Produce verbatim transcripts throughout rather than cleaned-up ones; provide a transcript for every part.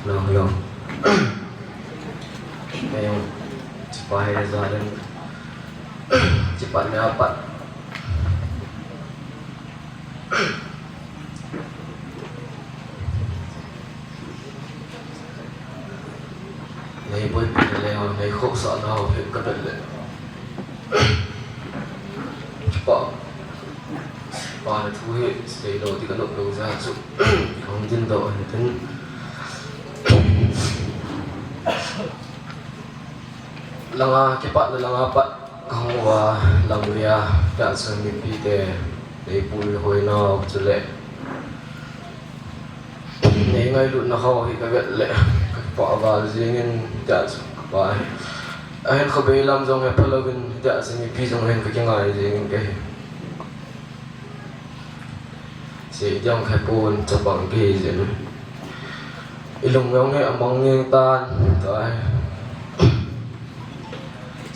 Hello, hello. Kei jong, chipa hi jadin, chipa ni apat. Nei boipi le, nei khohsah nau hi ka vet le. Pa, pa na thu hi, sei lo ti ka nop lo jeh chu, hung din doh hen tin. Langa, kipat le langa pat, ka hung uva, lang lia, tia chu mipi te, nei pui hoi nau chu le. Nei ngailutna ho hi ka vet le, ka pa val jingin, tia chu ka pa hi. Ahin kho bei lam jong he phalou vin, tia chu mipi jong hin ka kingai jingin ka hi. Sei ding kha pon chapang kei jin. I lung jong hi amang ngeng tan, tai.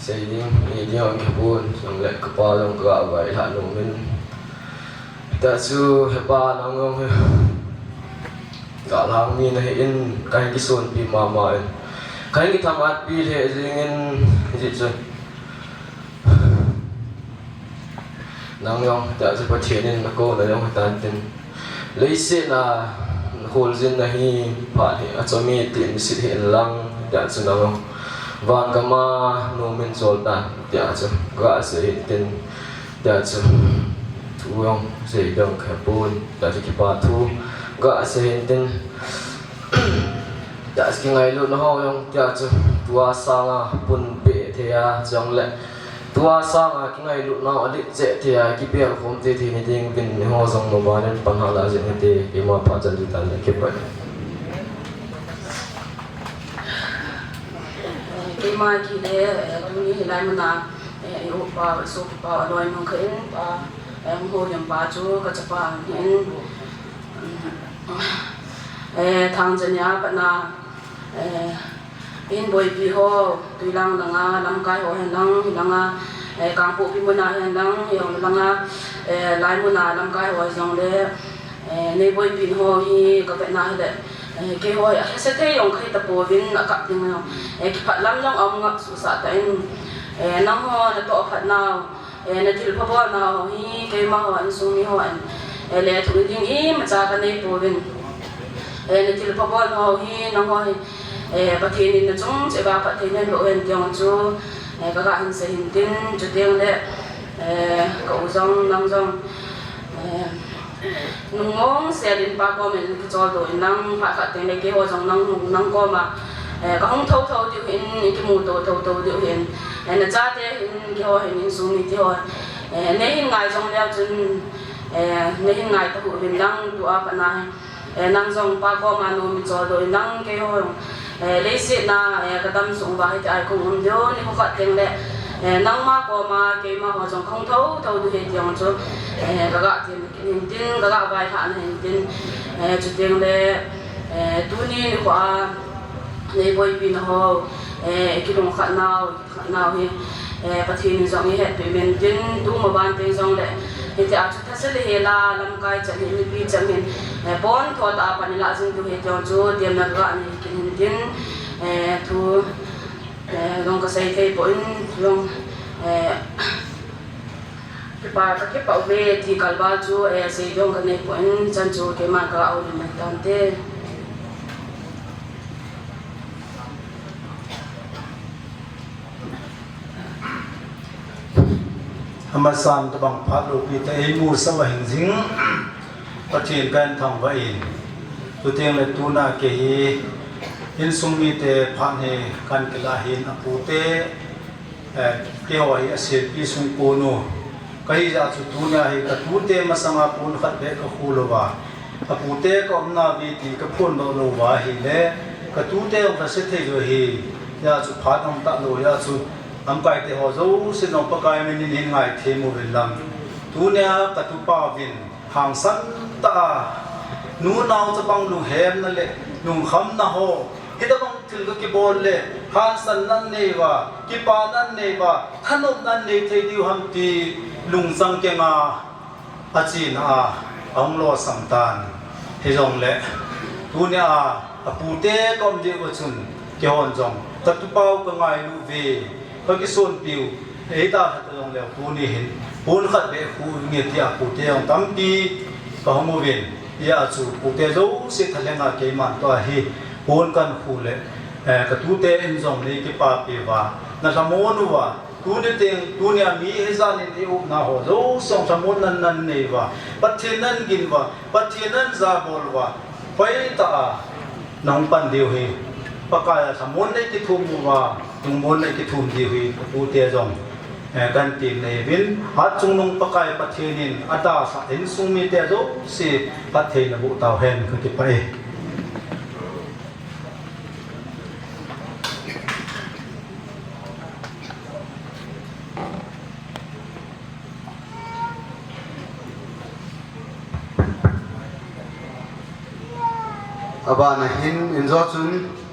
Sei ding, i ding ang kha pon, jong le ka pa jong ka ga vai lha lung min. Ta chu he pa nang jong hi. Ka lang mi na hi in, ka hin kisonpi mama in. Ka hin kithamatpi le jingin, ji chu. Nang jong, tia chu Pathen in na kona jong hitan tin. Leiset a, na kholjin na hi, phat hi, achomi tin sit hi in lang, tia chu nang jong. Van gam a, nom in chol tan, tia chu, ga sei hin tin, tia chu. Thu jong, sei ding kha pon, tia chu kipa thu, ga sei hin tin. Tia chu kingailutna ho jong, tia chu, tua sanga, pun pe thei a, jong le. Tua sanga kingailutnau alet cheh thei a, kipel khom thei thei ni ding vin ni ho jong maban in pan hala jing hite, keima phat chan ji tan le kipa. Keima kile, eh, tuni hilai muna, eh, i upa, i sopipa, aloi mang kha in pa, eh, ho jong pa chu, ka chapa in, eh, Thangchania pat na, Eh, in boipi ho, Tuilang langa, lamkai ho hen lang, hilanga, eh, Kangpokpi muna hen lang, hiho langa, eh, lai muna, lamkai ho jong le, eh, nei boipi ho hi, ka vetna hile, eh, keiho hi, ahise thei jong kha hita pouvin, akap ding jong, eh, kiphat lam jong aum ngap suhsah tan, eh, nangho, natoh phat nau, Eh, na thilpha bolna ho hi, keima ho, insung mi ho, eh, le thum ding imacha ka nei pouvin. Eh, na thilpha bolna ho hi, nangho hi, eh, Pathen in na chung cheh uva phatthei nei boh hen ti jong chu, eh, ka ga hin sei hin tin, chuteng le, eh, ka u jong, nang jong, eh, Nungmong sel in pa koma kichol doh in lang, phat khat teng le keiho jong nang, nang koma, eh, ka hung thotho diu hin, kimuto thotho diu hin, eh, na chate hin, keiho hin, insung mite ho, eh, nei hin ngai jong leu chun, eh, nei hin ngai tauvin lang, tua pat na hin, eh, nang jong pa koma nom in chol doh in lang, keiho jong, eh, leiset a, eh, ka dam sung uva hiti a kong um diu, nikho khat teng le, eh, nangma koma, keima ho jong ka hung thotho diu hi ti jong chu, eh, ka ga ti hin tin, ka ga vailhah na hin tin, eh, chuteng le, eh, tuni nikho a, nei boipi na ho, eh, kilungkhat nau, khat nau hi, eh, Pathen in jong eihetpeh in tin, tu maban teng jong le, hiti a chu thase le hela, lamkai chan hin, mipi chan hin, eh, pon tho tah a pan ilah jing diu hi ti jong chu, temna ka ga nei kit hin tin, eh, thu, eh, jong ka sei thei poi, jong, eh, Kipa, ka kipah uve, ti kalval chu, eh, sei ding ka nei poi, chan chu, keima ka houlim tante. Amasan tabang phat loupi tah in eimusah uva hin jing, Pathen kahin thangvah in. Chuteng le tuna kei hi, insung mite phat hi kahin kilah hin apute, Eh, keiho hi aselpi sung kon u. Ka hi jeh chun tunia hi ka tute masanga pon khat beh ka khu louva. Ka pute ka umna uve ti ka phondoh louva ahile, ka tute jong ka se thei jo hi. Hijeh chun phat hung tah lou, hijeh chun lamkai te ho jouse jong Pakai min in hin ngaithem uvin lang. Tunia ka tupa uvin hangsan tah a, nu nao chapang lunghemna le lungkhamna ho, hitabang thil ka kibol le, hangsanna nei uva, kipana nei uva, thanopna nei thei diu ham ti lungchang kenga, achena a, ahung losam tan. Hijongle, Tunia, apute ka um diu a chun, keihon jong, ka tupau ka ngailu ve, ka kisonpiu, eita khat jong leu tuni hin, pon khat beh khu nge tia pute jong tampi, ka hung uvin, hia chu pute jouse thalenga keiman tua hi, pon kan khu le, eh, ka tute in jong nei kipapi uva, na lhamon uva, Tuni teng, tunia mi hijanin i upna ho jouse jong lhamon nan nan nei uva, Pathen nan gin uva, Pathen nan jabol uva, hoitah a nahung pan diu hi, Pakai a lhamon nei kithum uva, lungmon nei kithum diu hi, tute jong, eh, kan ti nei uvin, hat chungnung Pakai Pathen in, adalhah insung mite jouse, phatthei naboh tauhen, ka kipah e. Abana hin, injo chun,